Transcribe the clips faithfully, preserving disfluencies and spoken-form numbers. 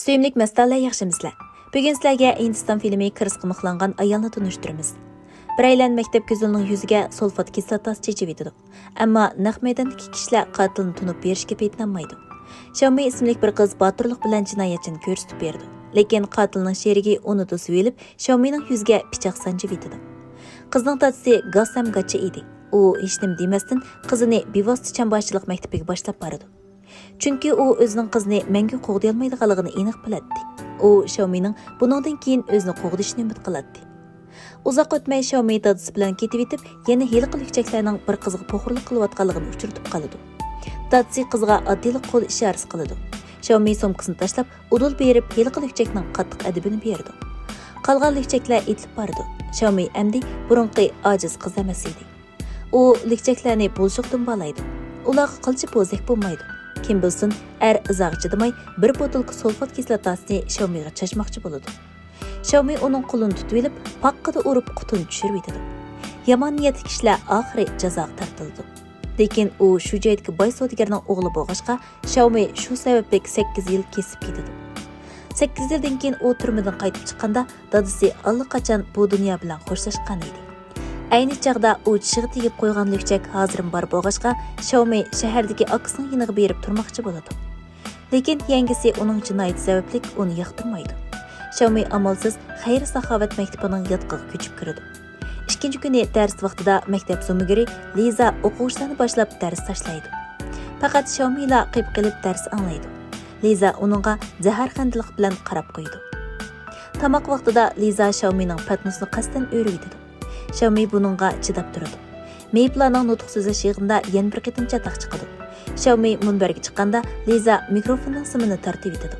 سۆيۈملۈك مەستانىلەر، ياخشىمىسىلەر؟ بۈگۈن سىلەرگە ھىندىستان فىلىمى كىرىسقا مىخلانغان ئايالنى تونۇشتۇرىمىز. بىرەيلەن مەكتەپ گۈزىلىنىڭ يۈزىگە سۇلفات كىسلاتاسى چېچىۋېتىدۇ. ئەمما نەق مەيداندىكى كىشىلەر قاتىلنى تونۇپ بېرىشكە پېتىنالمايدۇ. شياۋمى ئىسىملىك بىر قىز باتۇرلۇق بىلەن جىنايەتچىنى كۆرسىتىپ بېرىدۇ. لېكىن قاتىلنىڭ شېرىكى ئۇنى توسۇۋېلىپ، شياۋمىنىڭ يۈزىگە پىچاق سانجىۋېتىدۇ. قىزنىڭ دادىسى گاس ھەم گاچا ئىدى. ئۇ ھېچنېمە دېمەستىن قىزىنى بىۋاسىتە چامباشچىلىق مەكتىپىگە باشلاپ بارىدۇ. چۈنكى ئۇ ئۆزىنىڭ قىزىنى مەڭگۈ قوغدىيالمايدىغانلىقىنى ئېنىق بىلەتتى. ئۇ شياۋمىنىڭ بۇنىڭدىن كېيىن ئۆزىنى قوغدىشىنى ئۈمىد قىلاتتى. ئۇزاق ئۆتمەي شياۋمى دادىسى بىلەن كېتىۋېتىپ، يەنە ھېلىقى لۈكچەكلەرنىڭ بىر قىزغا پوخۇرلۇق قىلىۋاتقانلىقىنى ئۇچرىتىپ قالىدۇ. دادىسى قىزغا ئاددىيلا قول ئىشارىسى قىلىدۇ. شياۋمى سومكىسىنى تاشلاپ، ئۇدۇل بېرىپ ھېلىقى لۈكچەكنىڭ قاتتىق ئەدىپىنى بېرىدۇ. قالغان لۈكچەكلەر ئېتىلىپ بارىدۇ. شياۋمى ئەمدى بۇرۇنقى ئاجىز قىز ئەمەس ئىدى. ئۇ لۈكچەكلەرنى بولۇشۇق دۇمبالايدۇ. ئۇلارغا قىلچە بوزەك بولمايدۇ. كىم بىلسۇن، ئەر ئىزاغا چىدىماي، بىر بوتۇلكا سۇلفات كىسلاتاسىنى شياۋمىغا چاچماقچى بولىدۇ. شياۋمى ئۇنىڭ قولىنى تۇتۇۋېلىپ، پاققىدە ئۇرۇپ قۇتىنى چۈشۈرۈۋېتىدۇ. يامان نىيەتلىك كىشىلەر ئاخىرى جازاغا تارتىلىدۇ. لېكىن ئۇ شۇ جايدىكى باي سودىگەرنىڭ ئوغلى بولغاچقا، شياۋمى شۇ سەۋەبلىك سەككىز يىل كېسىپ كېتىدۇ. سەككىز يىلدىن كېيىن ئۇ تۈرمىدىن قايتىپ چىققاندا، دادىسى ئاللىقاچان بۇ دۇنيا بىلەن خوشلاشقان ئىدى. ئەينى چاغدا ئۇ چىشىغا تېگىپ قويغان لۈكچەك ھازىرمۇ بار بولغاچقا، شياۋمى شەھەردىكى ئاكىسىنىڭ يېنىغا بېرىپ تۇرماقچى بولىدۇ. لېكىن يەڭگىسى ئۇنىڭ جىنايىتى سەۋەبلىك ئۇنى ياقتۇرمايدۇ. شياۋمى ئامالسىز خەير-ساخاۋەت مەكتىپىنىڭ ياتىقىغا كۆچۈپ كىرىدۇ. ئىككىنچى كۈنى دەرس ۋاقتىدا مەكتەپ زومىگىرى لىزا ئوقۇغۇچىلارنى باشلاپ دەرس تاشلايدۇ. پەقەت شياۋمىلا قېپقېلىپ دەرس ئاڭلايدۇ. لىزا ئۇنىڭغا زەھەرخەندىلىك بىلەن قاراپ قويىدۇ. تاماق ۋاقتىدا لىزا شياۋمىنىڭ پەتنۇسىنى قەستەن ئۆرۈۋېتىدۇ. شياۋمى بۇنىڭغا چىداپ تۇرىدۇ. مېيىپلارنىڭ نۇتۇق سۆزلەش يىغىنىدا يەنە بىر قېتىم چاتاق چىقىدۇ. شياۋمى مۇنبەرگە چىققاندا، لىزا مىكروفوننىڭ سىمىنى تارتىۋېتىدۇ.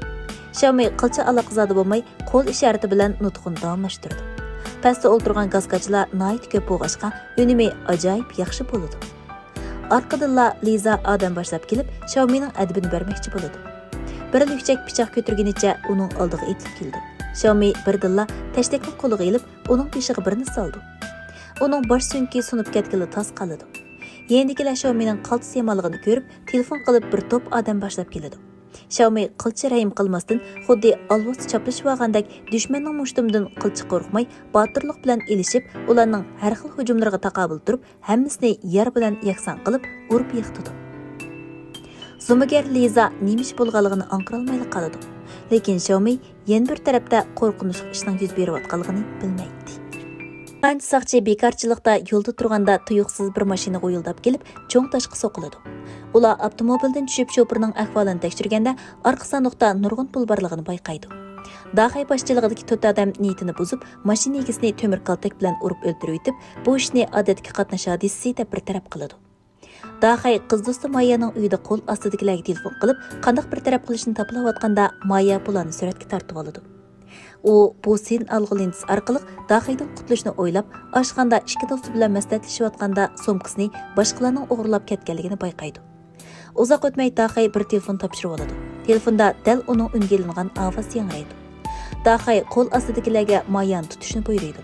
شياۋمى قىلچە ئالاقىزادە بولماي، قول ئىشارىتى بىلەن نۇتقىنى داۋاملاشتۇرىدۇ. پەستە ئولتۇرغان گاسكاچىلار ناھايىتى كۆپ بولغاچقا، ئۈنۈمى ئاجايىپ ياخشى بولىدۇ. ئارقىدىنلا لىزا ئادەم باشلاپ كېلىپ، شياۋمىنىڭ ئەدىپىنى بەرمەكچى بولىدۇ. بىر لۈكچەك پىچاق كۆتۈرگىنىچە ئۇنىڭ ئالدىغا ئېتىلىپ كېلىدۇ. شياۋمى بىردىنلا تەشتەكنى قولىغا ئېلىپ، ئۇنىڭ بېشىغا بىرنى سالىدۇ. ئۇنىڭ باش سۆڭىكى سۇنۇپ كەتكىلى تاس قالىدۇ. يېنىدىكىلەر شياۋمىنىڭ قالتىس يامانلىقىنى كۆرۈپ، تېلېفون قىلىپ بىر توپ ئادەم باشلاپ كېلىدۇ. شياۋمى قىلچە رەھىم قىلماستىن، خۇددى ئالۋاستى چاپلىشىۋالغاندەك دۈشمەننىڭ مۇشتۇمىدىن قىلچە قورقماي، باتۇرلۇق بىلەن ئېلىشىپ، ئۇلارنىڭ ھەر خىل ھۇجۇملىرىغا تاقابىل تۇرۇپ، ھەممىسىنى يار بىلەن يەكسان قىلىپ، ئۇرۇپ يىقىتىدۇ. زومىگەر لىزا نېمە ئىش بولغانلىقىنى ئاڭقىرالمايلا قالىدۇ. لېكىن شياۋمى يەنە بىر تەرەپتە قورقۇنچلۇق ئىشنىڭ يۈز بېرىۋاتقانلىقىنى بىلمەيتتى. قانچە ساقچى بىكارچىلىقتا يولدا تۇرغاندا تۇيۇقسىز بىر ماشىنا غۇيۇلداپ كېلىپ، چوڭ تاشقا سوقۇلىدۇ. ئۇلار ئاپتوموبىلدىن چۈشۈپ، شوپۇرنىڭ ئەھۋالىنى تەكشۈرگەندە، ئارقا ساندۇقتا نۇرغۇن پۇل بارلىقىنى بايقايدۇ. داخەي باشچىلىقىدىكى تۆت ئادەم نىيىتىنى بۇزۇپ، ماشىنا ئىگىسىنى تۆمۈر كالتەك بىلەن ئۇرۇپ ئۆلتۈرۈۋېتىپ، بۇ ئىشنى ئادەتتىكى قاتناش ھادىسىسى دەپ بىر تەرەپ قىلىدۇ. داخەي قىز دوستى مايانىڭ ئۆيىدە قول ئاستىدىكىلەرگە تېلېفون قىلىپ، قانداق بىر تەرەپ قىلىشنى تاپىلاۋاتقاندا، مايا بۇلارنى سۈرەتكە تارتىۋالىدۇ. ئۇ بۇ سىن ئالغۇ لېنتىسى ئارقىلىق داخەيدىن قۇتۇلۇشنى ئويلاپ، ئاشخانىدا ئىككى دوستى بىلەن مەسلىھەتلىشىۋاتقاندا، سومكىسىنى باشقىلارنىڭ ئوغرىلاپ كەتكەنلىكىنى بايقايدۇ. ئۇزاق ئۆتمەي داخەي بىر تېلېفون تاپشۇرۇۋالىدۇ. تېلېفوندا دەل ئۇنىڭ ئۈنگە ئېلىنغان ئاۋازى ياڭرايدۇ. داخەي قول ئاستىدىكىلەرگە مايانى تۇتۇشنى بۇيرۇيدۇ.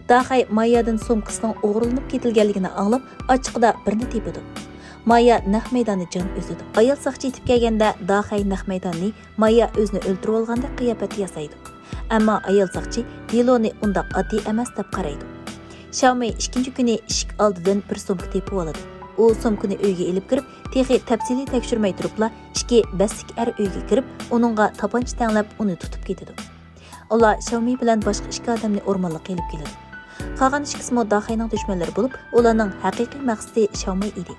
داخەي مايادىن سومكىسىنىڭ ئوغرىلىنىپ كېتىلگەنلىكىنى ئاڭلاپ، ئاچچىقىدا بىرنى تېپىدۇ. مايا نەق مەيداندا جان ئۈزىدۇ. ئايال ساقچى يېتىپ كەلگەندە، داخەي نەق مەيداننى مايا ئۆزىنى ئۆلتۈرۈۋالغاندەك قىياپەتتە ياسايدۇ. ئەمما ئايال ساقچى دېلونى ئۇنداق ئاددىي ئەمەس دەپ قارايدۇ. شياۋمىي ئىككىنچى كۈنى ئىشىك ئالدىدىن بىر سومكا تېپىۋالىدۇ. ئۇ سومكىنى ئۆيگە ئېلىپ كىرىپ، تېخى تەپسىلىي تەكشۈرمەي تۇرۇپلا، ئىككى بەستلىك ئەر ئۆيگە كىرىپ، ئۇنىڭغا تاپانچا تەڭلەپ، ئۇنى تۇتۇپ كېتىدۇ. ئۇلار شياۋمىي بىلەن باشقا ئىككى ئادەمنى ئورمانلىققا ئېلىپ كېلىدۇ. قالغان ئىككىسىمۇ داخەينىڭ دۈشمەنلىرى بولۇپ، ئۇلارنىڭ ھەقىقىي مەقسىتى شياۋمىي ئىدى.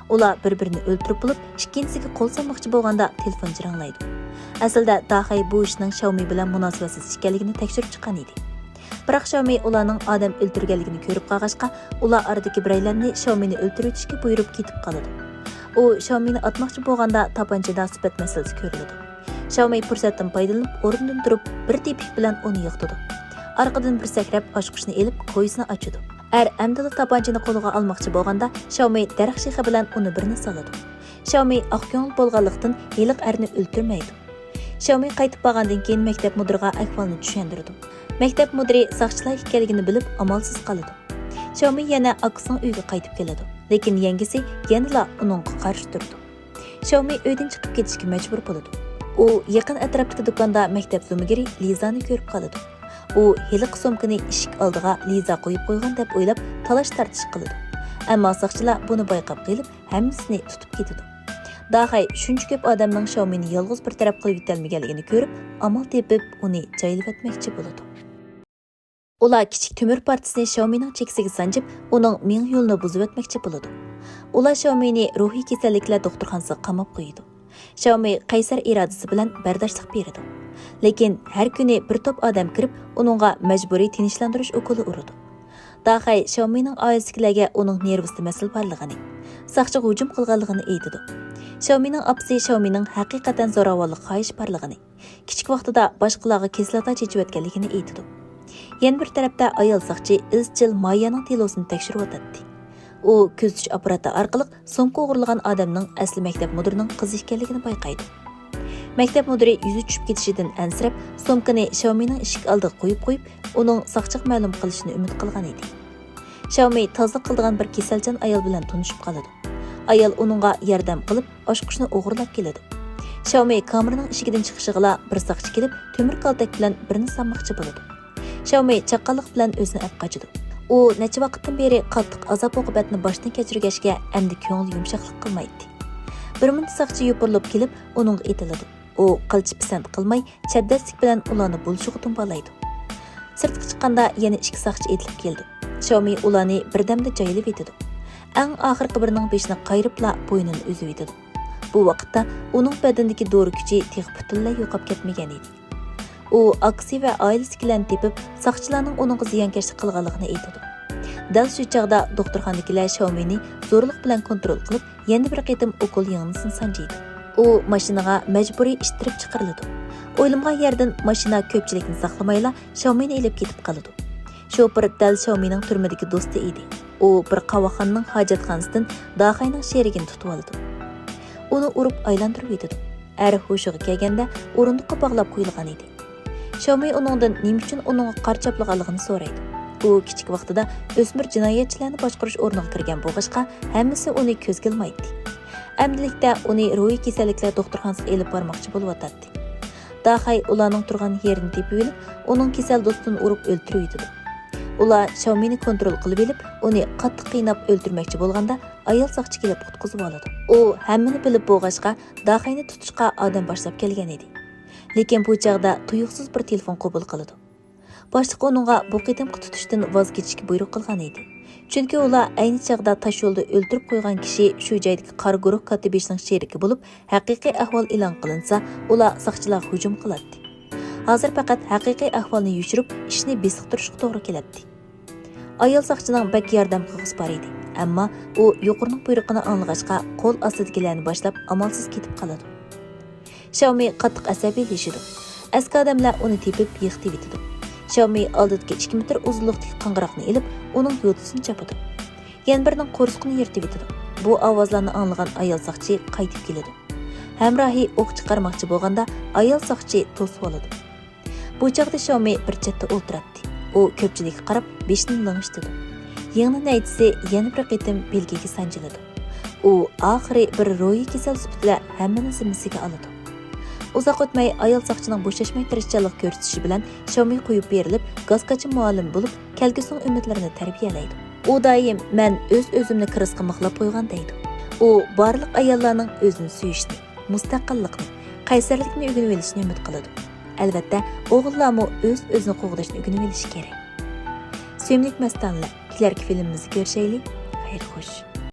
ئۇلار بىر-بىرىنى ئۆلتۈرۈپ بولۇپ، ئىككىنچىسىگە قول سالماقچى بولغاندا تېلېفون جىرىڭلايدۇ. ئەسلىدە داخەي بۇ ئىشنىڭ شياۋمىي بىلەن مۇناسىۋەتسىز ئىكەنلىكىنى تەكشۈرۈپ چىققان ئىدى. بىراق شياۋمىي ئۇلارنىڭ ئادەم ئۆلتۈرگەنلىكىنى كۆرۈپ قالغاچقا، ئۇلار ئارىدىكى بىرەيلەننى شياۋمىينى ئۆلتۈرۈۋېتىشكە بۇيرۇپ كېتىپ قالىدۇ. ئۇ شياۋمىينى ئاتماقچى بولغاندا تاپانچىدا سۈپەت مەسىلىسى كۆرۈلىدۇ. شياۋمىي پۇرسەتتىن پايدىلىنىپ ئورنىدىن تۇرۇپ بىر تېپىك بىلەن ئۇنى يىقىتىدۇ. ئارقىدىن بىر سەكرەپ ئاچقۇچنى ئېلىپ كويزىنى ئاچىدۇ. ئەر ئەمدىلا تاپانچىنى قولىغا ئالماقچى بولغاندا شياۋمىي دەرەخ شېخى بىلەن ئۇنى بىرنى سالىدۇ. شياۋمىي ئاق كۆڭۈل بولغانلىقتىن ھېلىقى ئەرنى ئۆلتۈرمەيدۇ. شياۋمىي قايتىپ بارغاندىن كېيىن مەكتەپ مۇدىرىغا ئەھۋالنى چۈشەندۈرىدۇ. مەكتەپ مۇدىرى ساقچىلار ئىكەنلىكىنى بىلىپ ئامالسىز قالىدۇ. شياۋمىي يەنە ئاكىسىنىڭ ئۆيىگە قايتىپ كېلىدۇ. لېكىن يەڭگىسى يەنىلا ئۇنىڭغا قارشى تۇرىدۇ. شياۋمىي ئۆيدىن چىقىپ كېتىشكە مەجبۇر بولىدۇ. ئۇ يېقىن ئەتراپتىكى دۇكاندا مەكتەپ زومىگىرى لىزانى كۆرۈپ قالىدۇ. ئۇ ھېلىقى سومكىنى ئىشىك ئالدىغا لىزا قويۇپ قويغان دەپ ئويلاپ، تالاش-تارتىش قىلىدۇ. ئەمما ساقچىلار بۇنى بايقاپ قېلىپ، ھەممىسىنى تۇتۇپ كېتىدۇ. داخەي شۇنچە كۆپ ئادەمنىڭ شياۋمىنى يالغۇز بىر تەرەپ قىلىۋېتەلمىگەنلىكىنى كۆرۈپ، ئامال تېپىپ، ئۇنى جايلىۋەتمەكچى بولىدۇ. ئۇلار كىچىك تۆمۈر پارچىسىنى شياۋمىنىڭ چېكىسىگە سانجىپ، ئۇنىڭ مېڭە يولىنى بۇزۇۋەتمەكچى بولىدۇ. ئۇلار شياۋمىنى روھىي كېسەللىكلەر دوختۇرخانىسىغا قاماپ قويىدۇ. شياۋمى قەيسەر ئىرادىسى بىلەن بەرداشلىق بېرىدۇ. لېكىن ھەر كۈنى بىر توپ ئادەم كىرىپ، ئۇنىڭغا مەجبۇرىي تىنچلاندۇرۇش ئوكۇلى ئۇرىدۇ. داخەي شياۋمىنىڭ ئائىلىسىدىكىلەرگە ئۇنىڭ نېرۋىسىدا مەسىلە بارلىقىنى، ساقچىغا ھۇجۇم قىلغانلىقىنى ئېيتىدۇ. شياۋمىنىڭ ئاپىسى شياۋمىنىڭ ھەقىقەتەن زوراۋانلىق خاھىشى بارلىقىنى، كىچىك ۋاقتىدا باشقىلارغا كېسىلىدا چېچىۋەتكەنلىكىنى ئېيتىدۇ. يەنە بىر تەرەپتە ئايال ساقچى ئىزچىل مايانىڭ دېلوسىنى تەكشۈرۈۋاتاتتى. ئۇ كۆزىتىش ئاپپاراتى ئارقىلىق سومكا ئوغرىلىغان ئادەمنىڭ ئەسلى مەكتەپ مۇدىرىنىڭ قىزى ئىكەنلىكىنى بايقايدۇ. مەكتەپ مۇدىرى يۈزى چۈشۈپ كېتىشىدىن ئەنسىرەپ، سومكىنى شياۋمىنىڭ ئىشىك ئالدىغا قويۇپ قويۇپ، ئۇنىڭ ساقچىغا مەلۇم قىلىشىنى ئۈمىد قىلغان ئىدى. شياۋمى تازىلىق قىلىدىغان بىر كېسەلچان ئايال بىلەن تونۇشۇپ قالىدۇ. ئايال ئۇنىڭغا ياردەم قىلىپ، ئاچقۇچنى ئوغرىلاپ كېلىدۇ. شياۋمى كامېرنىڭ ئىشىكىدىن چىقىشىغىلا بىر ساقچى كېلىپ، تۆمۈر كالتەك بىلەن بىرنى سانماقچى بولىدۇ. شياۋمى چاققانلىق بىلەن ئۆزىنى ئەپ قاچىدۇ. ئۇ نەچچە ۋاقىتتىن بېرى قاتتىق ئازاب-ئوقۇبەتنى باشتىن كەچۈرگەچكە، ئەمدى كۆڭلى يۇمشاقلىق قىلمايتتى. بىر مۇنچە ساقچى يوپۇرۇلۇپ كېلىپ، ئۇنىڭغا ئېتىلىدۇ. ئۇ قىلچە پىسەنت قىلماي، شەددەتلىك بىلەن ئۇلارنى بولۇشىغا دۇمبالايدۇ. سىرتقا چىققاندا يەنە ئىككى ساقچى ئېتىلىپ كېلىدۇ. شياۋمى ئۇلارنى بىردەمدە جايلىۋېتىدۇ. ئەڭ ئاخىرقى بىرىنىڭ بېشىنى قايرىپلا بوينىنى ئۈزۈۋېتىدۇ. بۇ ۋاقىتتا ئۇنىڭ بەدىنىدىكى دورا كۈچى تېخى پۈتۈنلەي يوقاپ كەتمىگەن ئىدى. ئۇ ئاكىسى ۋە ئائىلىسىدىكىلەرنى تېپىپ، ساقچىلارنىڭ ئۇنىڭغا زىيانكەشلىك قىلغانلىقىنى ئېيتىدۇ. دەل شۇ چاغدا دوختۇرخانىدىكىلەر شياۋمىنى زورلۇق بىلەن كونترول قىلىپ، يەنە بىر قېتىم ئوكۇل يىڭنىسىنى سانجىيدۇ. ئۇ ماشىنىغا مەجبۇرىي ئىتتىرىپ چىقىرىلىدۇ. ئويلىمىغان يەردىن ماشىنا كۆپچىلىكنى ساقلىمايلا شياۋمىنى ئېلىپ كېتىپ قالىدۇ. شوپۇر دەل شياۋمىنىڭ تۈرمىدىكى دوستى ئىدى. ئۇ بىر قاۋاقخانىنىڭ ھاجەتخانىسىدىن داخەينىڭ شېرىكىنى تۇتۇۋالىدۇ. ئۇنى ئۇرۇپ ئايلاندۇرۇۋېتىدۇ. ئەر ھوشىغا كەلگەندە ئورۇندۇققا باغلاپ قويۇلغان ئىدى. شياۋمى ئۇنىڭدىن نېمە ئۈچۈن ئۇنىڭغا قارا چاپلىغانلىقىنى سورايدۇ. ئۇ كىچىك ۋاقتىدا ئۆسمۈر جىنايەتچىلەرنى باشقۇرۇش ئورنىغا كىرگەن بولغاچقا، ھەممىسى ئۇنى كۆزگە ئىلمايتتى. ئەمدىلىكتە ئۇنى روھىي كېسەللىكلەر دوختۇرخانىسىغا ئېلىپ بارماقچى بولۇۋاتاتتى. داخەي ئۇلارنىڭ تۇرغان يېرىنى تېپىۋېلىپ، ئۇنىڭ كېسەل دوستىنى ئۇرۇپ ئۆلتۈرۈۋېتىدۇ. ئۇلار شياۋمىنى كونترول قىلىۋېلىپ، ئۇنى قاتتىق قىيناپ ئۆلتۈرمەكچى بولغاندا، ئايال ساقچى كېلىپ قۇتقۇزۇۋالىدۇ. ئۇ ھەممىنى بىلىپ بولغاچقا، داخەينى تۇتۇشقا ئادەم باشلاپ كەلگەن ئىدى. لېكىن بۇ چاغدا تۇيۇقسىز بىر تېلېفون قوبۇل قىلىدۇ. باشلىقى ئۇنىڭغا بۇ قېتىمقى تۇتۇشتىن ۋاز كېچىشكە بۇيرۇق قىلغان ئىدى. چۈنكى ئۇلار ئەينى چاغدا تاش يولدا ئۆلتۈرۈپ قويغان كىشى شۇ جايدىكى قارا گۇرۇھ كاتتىبېشىنىڭ شېرىكى بولۇپ، ھەقىقىي ئەھۋال ئېلان قىلىنسا، ئۇلار ساقچىلارغا ھۇجۇم قىلاتتى. ھازىر پەقەت ھەقىقىي ئەھۋالنى يوشۇرۇپ، ئىشنى بېسىقتۇرۇشقا توغرا كېلەتتى. ئايال ساقچىنىڭ بەك ياردەم قىلغۇسى بار ئىدى، ئەمما ئۇ يۇقىرىنىڭ بۇيرۇقىنى ئاڭلىغاچقا، قول ئاستىدىكىلەرنى باشلاپ، ئامالسىز كېتىپ قالىدۇ. شياۋمى قاتتىق ئەسەبىيلىشىدۇ. ئەسكى ئادەملەر ئۇنى تېپىپ يىقىتىۋېتىدۇ. شياۋمى ئالدىدىكى ئىككى مېتىر ئۇزۇنلۇقتىكى قاڭغىراقنى ئېلىپ، ئۇنىڭ يوتىسىنى چاپىدۇ. يەنە بىرىنىڭ قورسىقىنى يىرتىۋېتىدۇ. بۇ ئاۋازلارنى ئاڭلىغان ئايال ساقچى قايتىپ كېلىدۇ. ھەمراھى ئوق چىقارماقچى بولغاندا، ئايال ساقچى توسۇۋالىدۇ. بۇ چاغدا شياۋمى بىر چەتتە ئولتۇراتتى. ئۇ كۆپچىلىككە قاراپ بېشىنى لىڭشىتىدۇ. يىڭنە نەيچىسى يەنە بىر قېتىم بەلگىگە سانجىلىدۇ. ئۇ ئاخىرى بىر روھىي كېسەل سۈپىتىدە ھەممىنى زىممىسىگە ئالىدۇ. ئۇزاق ئۆتمەي ئايال ساقچىنىڭ بوشاشماي تىرىشچانلىق كۆرسىتىشى بىلەن شياۋمى قويۇپ بېرىلىپ، گاسكاچى مۇئەللىم بولۇپ، كەلگۈسىنىڭ ئۈمىدلىرىنى تەربىيەلەيدۇ. ئۇ دائىم، «مەن ئۆز-ئۆزۈمنى كىرىسقا مىخلاپ قويغان» دەيدۇ. ئۇ بارلىق ئاياللارنىڭ ئۆزىنى سۆيۈشنى، مۇستەقىللىقنى، قەيسەرلىكنى ئۆگىنىۋېلىشىنى ئۈمىد قىلىدۇ. ئەلۋەتتە، ئوغۇللارمۇ ئۆز-ئۆزىنى قوغداشنى ئۆگىنىۋېلىشى كېرەك. سۆيۈملۈك مەستانىلەر، كېلەركى فىلىمىمىزدا كۆرۈشەيلى. خەير خوش.